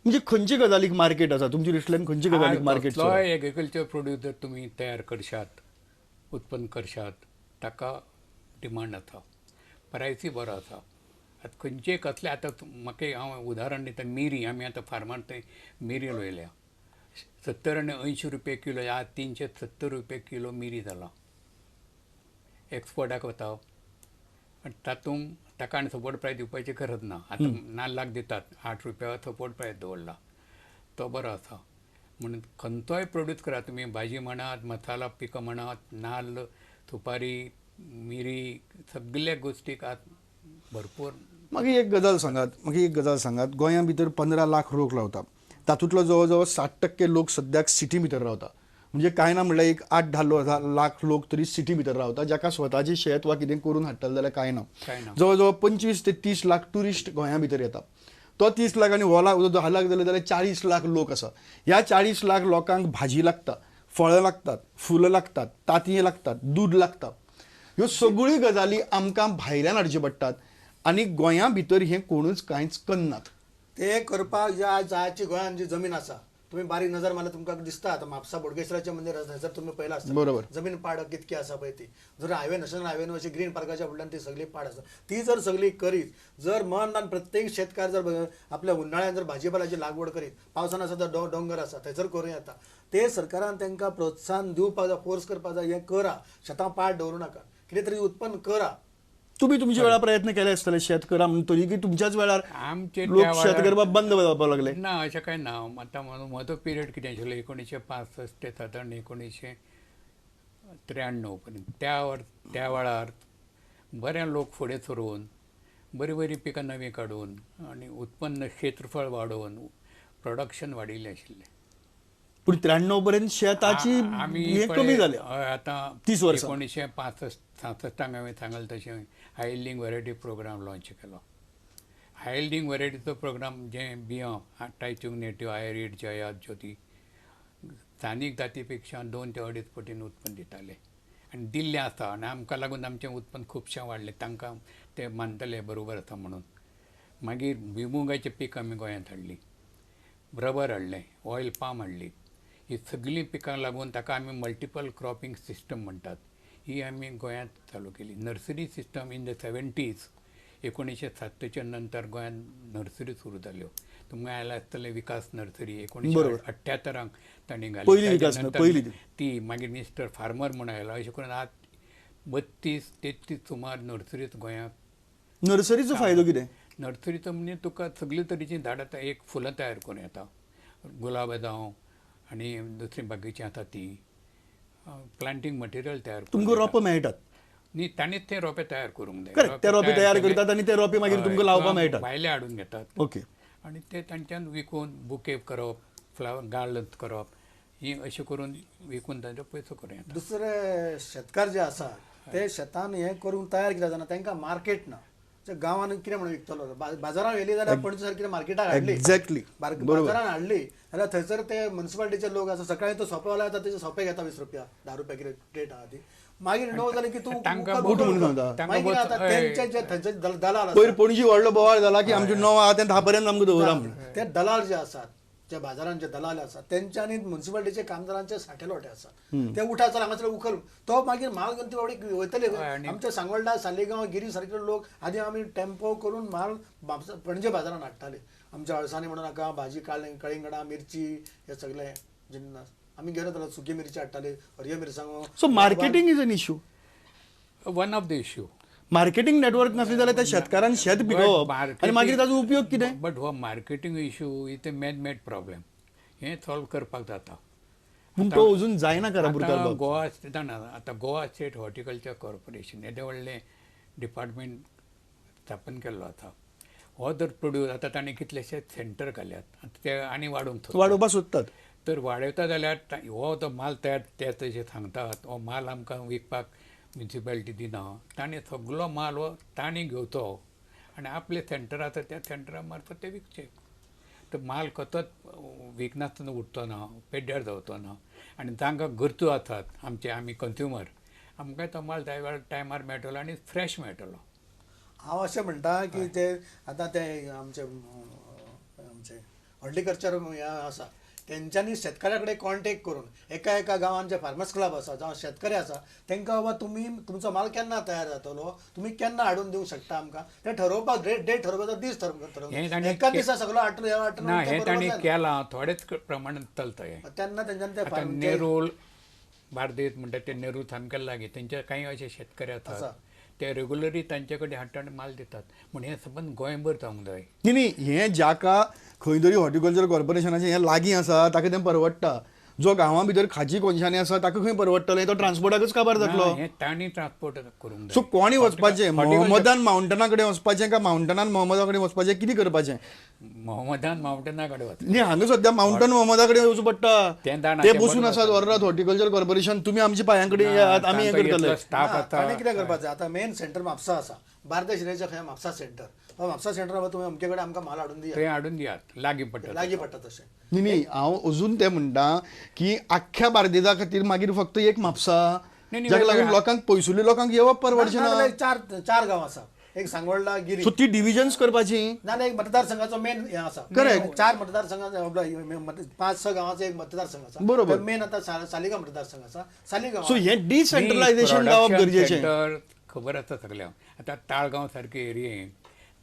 म्हणजे खंयचे गजालीक मार्केट आसा तुमच्या दृश्टीन, खंयचे गजालीक मार्केट? कसलोय एग्रीकल्चर प्रोड्यूस जर तुमी तयार करशात, उत्पन्न करशात, ताका डिमांड आसा, प्रायसूय बरो आसा. आतां खंयचे कसले, आतां म्हाका हांव उदाहरण दिता, मिरी आमी आतां फार्मान थंय मिरी रोयल्या, 70 आनी 80 रुपया किलो, आज 370 रुपया किलो मिरी जाला, एक्सपोर्टाक वता. आनी तातूंत ताका आनी सपोर्ट प्रायस दिवपाची गरज ना. आतां नाल्लाक दितात 8 रुपया सपोर्ट प्रायस दवरला, तो बरो आसा. म्हणून खंयचोय प्रोड्यूस करात तुमी, भाजी म्हणात, मसाला पिकां म्हणात, नाल्ल, सुपारी, मिरी, सगल्या गोश्टीक आज भरपूर. मागीर एक गजाल सांगात, मागीर एक गजाल सांगात, गोंया भितर 15 लाख लोक रावता, तातूंतलो जवळ जवळ 60% लोक सद्याक सिटी भितर रावता. म्हणजे कांय ना म्हणल्यार एक 8-10 लाख लोक तरी सिटी भितर रावता, जाका स्वताची शेत वा कितें करून हाडटले जाल्यार कांय ना. जवळ जवळ 25 ते 30 लाख ट्युरिस्ट गोंया भितर येता. तो 30 लाख आनी हो लाख 10 लाख जाले जाल्यार 40 लाख लोक आसा. ह्या 40 लाख लोकांक भाजी लागता, फळां लागतात, फुलां लागतात, तांतयां लागतात, दूद लागता. ह्यो सगळ्यो गजाली आमकां भायल्यान हाडच्यो पडटात आनी गोंया भितर हें कोणूच कांयच करनात. ते करपाक ज्या जायची गोंयांत जी जमीन आसा, तुम्ही बारीक नजर मारल्यार तुमकां दिसता. आतां म्हापसा बोडगेश्वराचें मंदीर आसा, थंयसर तुमी पळयलां आसतलें, बरोबर, जमीन पाड कितकी आसा पळय ती. जर हायवे, नॅशनल हायवेन अशी ग्रीन पार्काच्या फुडल्यान ती सगळी पाड आसा. ती जर सगळी करीत, जर मन आनी प्रत्येक शेतकार जर आपल्या उन्हाळ्यान जर भाजीपाल्याची लागवड करीत, पावसान आसा तर दोंगर आसा थंयसर करूं येता. ते सरकारान तांकां प्रोत्साहन दिवपाक जाय, फोर्स करपाक जाय, हें करा, शेतां पाड दवरूं नाका, कितें तरी उत्पन्न करा. तुमी तुमच्या वेळार प्रयत्न केले आसतले शेत करा म्हणून, तरी तुमच्याच वेळार आमचे लोक शेत करपाक बंद जावपाक लागले? ना, अशें कांय ना. आतां म्हजो पिरियड कितें आशिल्लो, 1965 ते सादारण 1993 पर्यंत, त्या वेळार बरे लोक फुडें सरून बरीं बरीं पिकां नवीं काडून आनी उत्पन्न क्षेत्रफळ वाडोवन प्रोडक्शन वाडिल्लें आशिल्लें. पूण 93 पर्यंत शेताची हें कमी जालें. आतां 30 वर्सां 1965 हांवें सांगलें तशें high yielding variety programme launch केलो. हाय यिल्डींग व्हरायटीचो प्रोग्राम जें बियां टायचूंग नेटिव्ह, आयरीड, जया, ज्योती, स्थानीक जाती पेक्षा 2 ते 2.5 पटीन उत्पन्न दिताले आनी दिल्लें आसा. आनी आमकां लागून आमचें उत्पन्न खुबशें वाडलें, तांकां ते मानतले बरोबर आसा म्हणून. मागीर भुंयमुगाचें पीक आमी गोंयांत हाडली, रबर हाडलें, ऑयल पाम हाडली. ही सगळीं पिकां लागून ताका आमी मल्टिपल क्रॉपिंग सिस्टम म्हणटात, ही आमी गोंयांत चालू केली. Nursery system in the 70s, 1970 नंतर गोंयांत नर्सरी सुरू जाल्यो. तुमकां आयलां आसतलें विकास नर्सरी 1978 तांणी घाली, ती मागीर मिस्टर फार्मर म्हूण आयलो. अशें करून आज 32-33 सुमार नर्सरीच गोंयांत. नर्सरीचो फायदो कितें? नर्सरीचो म्हणजे तुका सगळी तरेचीं झाडां, एक फुलां तयार करूं येता, गुलाब जावं आनी दुसरी बाकीचीं आसा ती प्लांटींग मटेरियल तयार. तुमकां रोंपो मेळटात न्ही, तांणीच ते रोंपे तयार करूंक जाय. ते रोंपे तयार करतात आनी ते रोंपे मागीर तुमकां लावपाक मेळटात, भायले हाडून घेतात. ओके. आनी ते तांच्यान विकून बुके करप, फ्लावर गार्डन करप, ही अशें करून विकून तांचो पयसो करूं येता. दुसरे शेतकार जे आसा ते शेतान हें करूंक तयार कित्याक जायना, तांकां मार्केट ना. गांवांत कितें म्हणून विकतलो, बाजारान व्हेली जाल्यार पणजे सारकी मार्केटाक हाडली, एक्झॅक्टली, बाजारान हाडली जाल्यार थंयसर ते म्युनिसिपालिटीचे लोक आसा, सकाळी तो सोंपेवालो येता, तेजे सोंपे घेता 20 रुपया, 10 रुपया कितें रेट आहा ती. मागीर 9 जालें की तूं तेंचे जे थंयचे दलाल, पयर पणजी व्हडलो बोवाळ जाला की आमचे 9 आहा ते 10 पर्यंत आमकां दवरा म्हणून. ते दलाल जे आसात, जे बाजारांत जे दलाल आसात तेंच्यांनी म्युनिसिपालिटीचे कामदारांचे साठे लोटे आसात, ते उठा चल हांगासर उखल, तो मागीर म्हाल घेवन ती बाबडी वयतले. आमच्या सांगोल्डा, सालिगांव, गिरी सारके लोक आदी आमी टेम्पो करून म्हाल पणजे बाजारांत हाडटाले. आमच्या अळसांनी म्हणून नाका, भाजी, कळिंगडां, मिरची, हे सगळे जिन्नस आमी घेवन येताले, सुकी मिरची हाडटाले, हरव्यो मिरसांगो. So marketing is an issue, one of the issue. Marketing network नासली जाल्यार त्या शेतकारान शेत पिकोवप आनी मागीर ताजो उपयोग कितें? बट हो marketing issue is a man made problem, हें सॉल्व करपाक जाता, पूण तो अजून जायना. कारापुरकार गोवा जाणा, आतां गोवा स्टेट हॉर्टिकल्चर कॉर्पोरेशन येदें व्हडलें डिपार्टमेंट स्थापन केल्लो आसा. हो जर प्रोड्यूस आतां ताणें कितलेशेच सेंटर घाल्यात, आतां ते आनी वाडोवंक वाडोवपाक सोदतात. तर वाडयता जाल्यार हो जो माल तयार ते तशें सांगतात, हो माल आमकां विकपाक म्युनिसिपालिटी दिना, ताणें सगलो माल हो तांणी घेवचो आनी आपले सेंटर आसा त्या सेंटरा मार्फत ते विकचे. तर माल कसोच विकनासतना उरचो ना, पेड्ड्यार जावचो ना. आनी जांकां गरजो आसात आमचे, आमी कंज्युमर, आमकां तो माल जाय वेळार टायमार मेळटलो आनी फ्रेश मेळटलो. हांव अशें म्हणटा की ते आतां ते आमचे आमचे हॉर्टिकल्चर हें आसा तेंच्यांनी शेतकाऱ्या कडेन कॉन्टेक्ट करून एका एका गांवान जे फार्मर्स क्लब आसा जावं शेतकरी आसा तांकां बाबा तुमी तुमचो माल केन्ना तयार जातलो, तुमी केन्ना हाडून दिवंक शकता आमकां तें ठरोवपाक डेट ठरोवपाचो दीस ठरोवपाक एका दिसा सगळो आटलो ना. हें तांणी केलां थोडेच प्रमाणांत चलता हें. तेन्ना तेंच्यांनी ते नेरूल बार्देस म्हणटा ते नेरूल सामकें लागीं तेंचे कांय अशे शेतकरी आसात ते रेगुलरली तांचे कडेन हाडटा आनी माल दितात. म्हण हें सबंद गोंयभर जावंक जाय. न्ही न्ही हें जाका खंय तरी हॉर्टिकल्चर कॉर्पोरेशनाचें हें लागीं आसा ताका तें परवडटा, जो गांवां भितर खाजी कोनशांनी आसा ताका खंय परवडटलें, तो ट्रान्सपोर्टाकच काबार जातलो. हें तांणी ट्रान्सपोर्ट करूंक जाय. सो कोणी वचपाचें, मोहम्मदान माउंटना कडेन वचपाचें काय माउंटनान मोहम्मदा कडेन वचपाचें, कितें करपाचें? मोहम्मदान माउंटना कडेन वच न्ही, हांगा सद्या माउंटन मोहम्मदा कडेन वचूं पडटा. ते बसून आसात वररात हॉर्टिकल्चर कॉर्पोरेशन, तुमी आमच्या पांयां कडेन येयात, आमी हें करतले. ताणें कितें करपाचें आतां मेन सेंटर म्हापसा आसा, बार्देश एरियाचें खंय म्हापसा सेंटर, म्हापसा सेंटर तुमी अमके कडेन आमकां माल हाडून दियात, थंय हाडून दियात, लागीं पडटा, लागीं पडटा तशें. न्ही न्ही हांव अजून तें म्हणटा की आख्ख्या बार्देजा खातीर मागीर फक्त एक म्हापसा, जाका लागून लोकांक पयसुल्ल्या लोकांक येवप परवडचें ना. चार चार गांव आसा, एक सांगोळडा गिरी, सो ती डिविजन्स करपाची नाजाल्यार एक मतदारसंघाचो मेन हें आसा. करेक्ट, चार मतदारसंघाचो 5-6 गांवाचो एक मतदारसंघ आसा. बरोबर, मेन आतां सालिगांव मतदारसंघ आसा, सालिगांव. सो हें डिसेंट्रलायझेशन जावप गरजेचें. खबर आसा सगळ्यांक. आतां ताळगांव सारके एरियेन,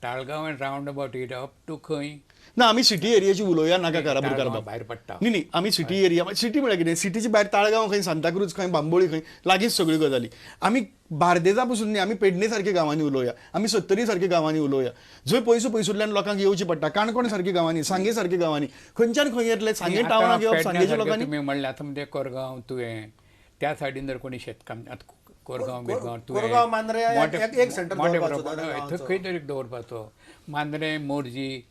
Talgaon and round about it up to खंय ना, आमी सिटी एरियाची उलोवया नाका कारापूरकार भायर पडटा. न्ही न्ही आमी सिटी एरिया, सिटी म्हळ्यार कितें, सिटीची भायर ताळगांव खंय, सांताक्रूज खंय, बांबोळी खंय, लागींच सगळ्यो गजाली. आमी बार्देजा पसून न्ही, आमी पेडणे सारक्या गांवांनी उलोवया, आमी सत्तरी सारक्या गांवांनी उलोवया, जंय पयसू पयसुल्ल्यान लोकांक येवचें पडटा, काणकोण सारक्या गांवांनी, सांगे सारक्या गांवांनी, खंयच्यान खंय येतले सांगे टावनाक येवप सांगेच्या लोकांनी. तुमी म्हणलें आतां म्हणजे कोरगांव तुवें त्या सायडीन जर कोणी शेतकाम आतां कोरगांव बिरगांव कोरगांव मांद्रे एक सेंटर मोठे खंय तरी दवरपाचो, मांद्रे मोरजी.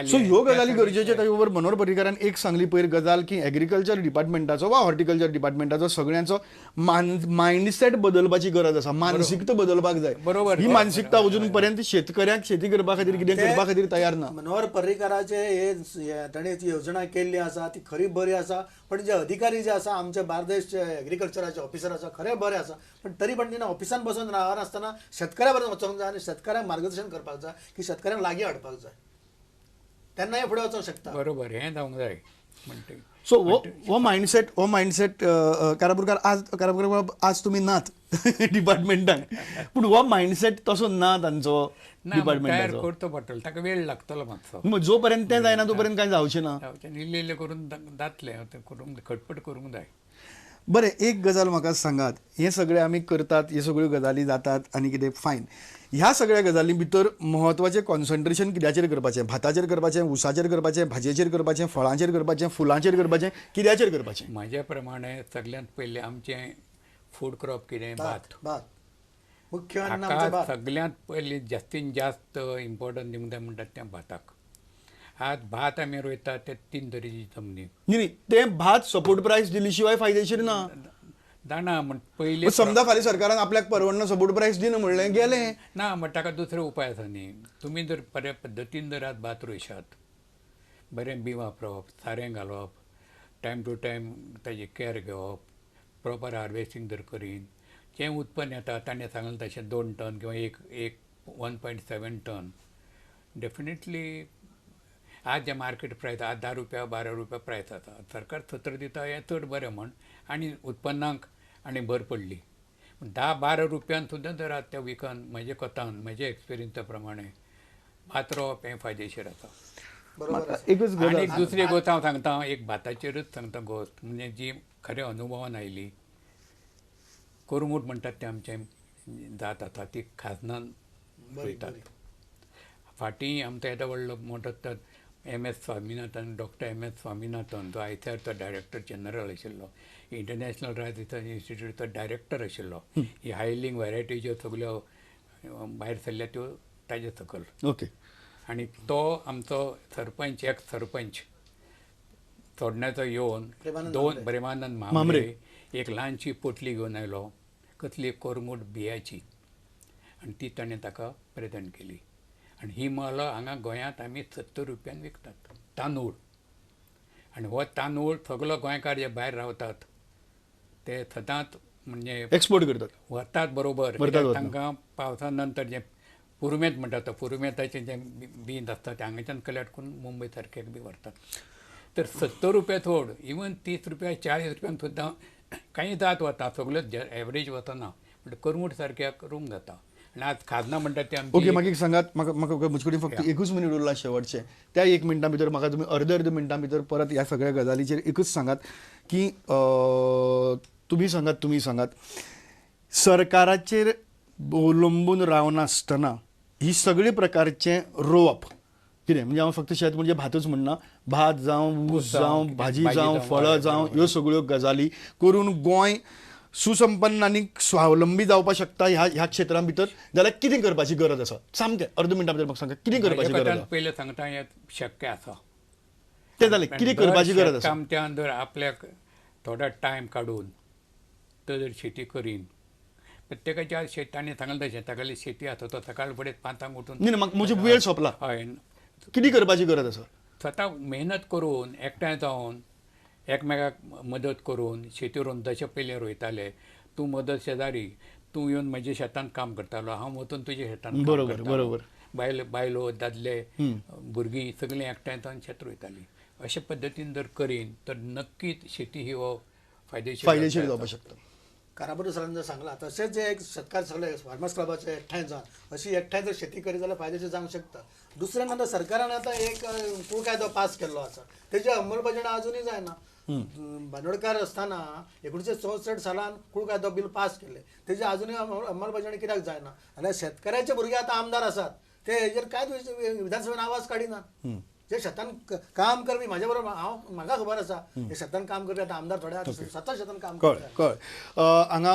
सो ह्यो गजाली गरजेच्यो. ताचे बरोबर मनोहर पर्रीकारान एक सांगली पयर गजाल की एग्रीकल्चर डिपार्टमेंटाचो वा हॉर्टिकल्चर डिपार्टमेंटाचो सगळ्यांचो मायंडसेट बदलपाची गरज आसा, मानसिकता बदलपाक जाय. बरोबर, ही मानसिकता अजून पर्यंत शेतकऱ्यांक शेती करपा खातीर कितें करपा खातीर तयार ना. मनोहर पर्रीकाराचे हे ताणें जी योजना केल्ली आसा ती खरी बरी आसा, पण जे अधिकारी जे आसा आमचे बार्देश एग्रीकल्चराचे ऑफिसर आसा खरें बरें आसा, पण तरी पण तेन्ना ऑफिसान बसून रावनासतना शेतकऱ्या बरोबर वचोंक जाय आनी शेतकऱ्यांक मार्गदर्शन करपाक जाय की शेतकऱ्यांक लागीं हाडपाक जाय, तेन्ना हे फुडें वचोंक शकता. बरोबर, हें जावंक जाय म्हणटा. सो हो मायंडसेट, हो मायंडसेट कारापूरकार आज, कारापूरकार आज तुमी नात डिपार्टमेंटान, पूण हो मायंडसेट तसो ना तांचो डिपार्टमेंटाचो. करचो पडटलो, ताका वेळ लागतलो मातसो, जो पर्यंत तें जायना तो पर्यंत कांय जावचें ना. इल्लें इल्लें करून जातलें, करूंक खटपट करूंक जाय. बरें, एक गजाल म्हाका सांगात, हें सगळें आमी करतात, हे सगळ्यो गजाली जातात आनी कितें फायन, ह्या सगळ्या गजाली भितर म्हत्वाचें कॉन्सन्ट्रेशन कित्याचेर करपाचें? भाताचेर करपाचें, ऊसाचेर करपाचें, भाजयेचेर करपाचें, फळांचेर करपाचें, फुलांचेर करपाचें, कित्याचेर करपाचें? म्हज्या प्रमाणे सगळ्यांत पयलें आमचें फूड क्रॉप कितें, भात. भात मुख्य हाका सगळ्यांत पयलीं जास्तीन जास्त इम्पोर्टन्स दिवंक जाय म्हणटात तें भाताक. आज भात आमी रोयतात ते 3 तरेची जमनी. न्ही न्ही, तें भात सपोर्ट प्रायस दिली शिवाय फायदेशीर ना. जाणा म्हण पयलीं समजा फाल्यां सरकारान आपल्याक परवडना सपोर्ट प्रायस दिना म्हणलें गेलें ना, म्हण ताका दुसरो उपाय आसा न्ही. तुमी जर बऱ्या पद्दतीन जर आज भात रोयशात, बरें बी वापरप, सारें घालप, टायम टू टायम ताजी कॅर घेवप, प्रोपर हार्वेस्टींग जर करीन, जें उत्पन्न येता ताणें सांगलें तशें 2 टन किंवा एक 1.7 टन डेफिनेटली. आज जे मार्केट प्रायस आज 10 रुपया 12 रुपया प्रायस आसा, सरकार 17 दिता हें चड बरें म्हण, आनी उत्पन्नाक आनी भर पडली. 10-12 रुपयान सुद्दां जर आज त्या विकान म्हजे कोतान म्हजे एक्सपिरियन्सा प्रमाणे भात रोवप हें फायदेशीर आसा. बरोबर. आनी एक दुसरी गोश्ट हांव सांगता, एक भाताचेरूच सांगता गोश्ट, म्हणजे जी खऱ्या अनुभवान आयली. कोरमूट म्हणटात तें आमचें जात आसा ती खाजनान रोयतात. फाटीं आमचो येदो व्हडलो मोटो M S Swaminathan, doctor M S Swaminathan, जो आयसीआरचो डायरेक्टर जनरल आशिल्लो, इंटरनॅशनल रायस रिसर्च इन्स्टिट्यूटचो डायरेक्टर आशिल्लो, ही हायलिंग व्हरायटी ज्यो सगल्यो भायर सरल्या त्यो ताजे सकयल. ओके. आनी तो आमचो सरपंच, एक सरपंच चोडण्याचो येवन 2 प्रेमानंद म्हांबरे एक ल्हानशी पोटली घेवन आयलो, कसली कोरमूट बियाची, आनी ती ताणें ताका प्रेजेंट केली. आनी ही माल हांगा गोंयांत आमी 70 रुपयान विकतात तांदूळ. आनी हो तांदूळ सगलो गोंयकार जे भायर रावतात ते सदांच म्हणजे एक्सपोर्ट करतात, व्हरतात. बरोबर, तांकां पावसा नंतर जें पुरुमेंत म्हणटा तो पुरुमेंताचें जें बीं आसता तें हांगाच्यान कलेक्ट करून मुंबय सारकें बी व्हरतात. तर 70 रुपया थोड, इवन 30 रुपया 40 रुपयांक सुद्दां कांय जात वता, सगळ्योच एवरेज वतना, म्हणटा करमूट सारक्या करूंक जाता. आनी आज खाजनां म्हणटा ते ओके. मागीर सांगात म्हाका, म्हाका म्हजे कडेन फक्त एकूच मिनीट उरला शेवटचें, त्या 1 मिनटां भितर म्हाका तुमी अर्द अर्द मिनटां भितर परत ह्या सगळ्या गजालीचेर एकूच सांगात की तुमी सांगात, तुमी सांगात, सरकाराचेर अवलंबून रावनासतना ही सगळे प्रकारचें रोवप कितें, म्हणजे हांव फक्त शेत म्हणजे भातूच म्हणना, भात जावं, ऊस जावं, भाजी जावं, फळां जावं, ह्यो सगळ्यो गजाली करून गोंय सुसंपन्न आनी स्वावलंबी जावपाक शकता ह्या ह्या क्षेत्रां भितर, जाल्यार कितें करपाची गरज आसा? सामकें अर्द मिनटां भितर म्हाका सांगा कितें करपाची गरज आसा? पयलें सांगता, हें शक्य आसा तें जालें, कितें करपाची गरज आसा? कामत्यान जर आपल्याक थोडो टायम काडून तो जर शेती करीन, प्रत्येकाच्या शेतांनी सांगलें तशें तागेली शेती आसा, तो सकाळ फुडें 5 उठून म्हजो वेळ सोंपला, हय, कितें करपाची गरज आसा? स्वता मेहनत करून एकठांय जावन एकमेकाक मदत करून शेती रोवन, जशें पयलीं रोयताले, तूं मदत शेजारी, तूं येवन म्हज्या शेतांत काम करतालो, हांव वचून तुज्या शेतांत. बरोबर बरोबर. बायल बायलो दादले भुरगीं सगळीं एकठांय जावन शेत रोयतालीं. अशे पद्दतीन जर करीन तर नक्कीच शेती ही हो फायदेशीर जावपाक शकता. काराबोर सरान जर सांगलां तशेंच जे एक शेतकार सगळे फार्मर्स क्लबाचे एकठांय जावन अशी एकठांय जर शेती करीत जाल्यार फायदेशीर जावंक शकता. दुसरें म्हणल्यार सरकारान आतां एक कूळ कायदो पास केल्लो आसा, तेजी अंमलबजावणी अजुनूय जायना. बांदोडकार आसतना 1964 सालान कूळ कायदो बील पास केलें, तेजी अजुनूय अंमलबजावणी कित्याक जायना? आनी शेतकऱ्याचे भुरगे आतां आमदार आसात, ते हेजेर कांयच विधानसभेन आवाज काडिना. जे शेतान काम करपी म्हाजे बरोबर हांव, म्हाका खबर आसा हे शेतान काम करपी आतां आमदार थोडे स्वता शेतान काम करता. कळ हांगा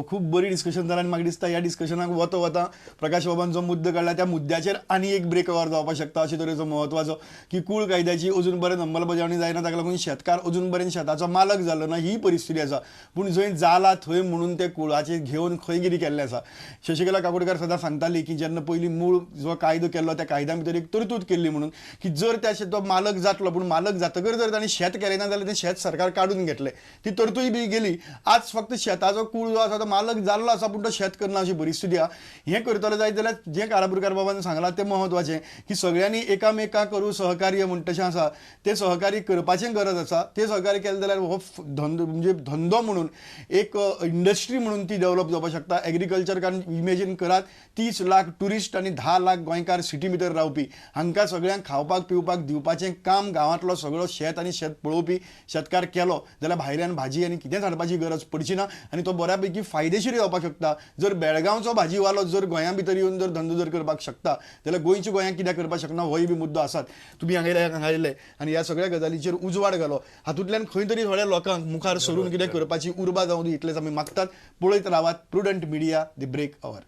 खूब बरी डिस्कशन जालें आनी म्हाका दिसता ह्या डिस्कशनाक वता वता प्रकाश बाबान जो मुद्दो काडला त्या मुद्द्याचेर आनी एक ब्रेक our जावपाक शकता अशे तरेचो म्हत्वाचो की कूळ कायद्याची अजून पर्यंत अंमलबजावणी जायना, ताका लागून शेतकार अजून पर्यंत शेताचो मालक जालो ना ही परिस्थिती आसा. पूण जंय जाला थंय म्हणून ते कुळाचेर घेवन खंय कितें केल्लें आसा. शशिकला काकोडकार सदां सांगताली की जेन्ना पयलीं मूळ जो कायदो केल्लो त्या कायद्या भितर एक तरतूद केल्ली म्हणून की जर त्या तो मालक जातलो, पूण मालक जातकर जर ताणें शेत केलें ना जाल्यार तें शेत सरकार काडून घेतलें, ती तरतूद बी गेली. आज फक्त शेताचो कूळ जो आसा तो मालक जाल्लो आसा पूण तो शेत करना अशी परिस्थिती आसा. हें करतलो जायत जाल्यार जें कारापुरकार बाबान सांगलां तें म्हत्वाचें की सगळ्यांनी एकामेका करूं सहकार्य म्हण तशें आसा, तें सहकार्य करपाचें गरज आसा. तें सहकार्य केलें जाल्यार हो धंदो म्हणजे धंदो म्हणून एक इंडस्ट्री म्हणून ती डेवलप जावपाक शकता. एग्रीकल्चर कारण इमेजीन करात 30 लाख ट्युरिस्ट आनी 10 लाख गोंयकार सिटी भितर रावपी, हांकां सगळ्यांक खावपाक पिवपाक दिवपाचें काम गांवांतलो सगळो शेत आनी शेत पळोवपी शेतकार केलो जाल्यार भायल्यान भाजी आनी कितेंच हाडपाची गरज पडची ना आनी तो बऱ्यापैकी फायदेशीर जावपाक शकता. जर बेळगांवचो भाजीवालो जर गोंया भितर येवन जर धंदो जर करपाक शकता जाल्यार गोंयच्या गोंयांत कित्याक करपाक शकना होय बी मुद्दो आसात. तुमी हांगा हांगा आयिल्ले आनी ह्या सगळ्या गजालीचेर उजवाड घालो, हातूंतल्यान खंय तरी थोड्या लोकांक मुखार सरून कितें करपाची उर्बा जावं दी इतलेंच आमी मागतात. पळयत रावात Prudent Media, the break hour.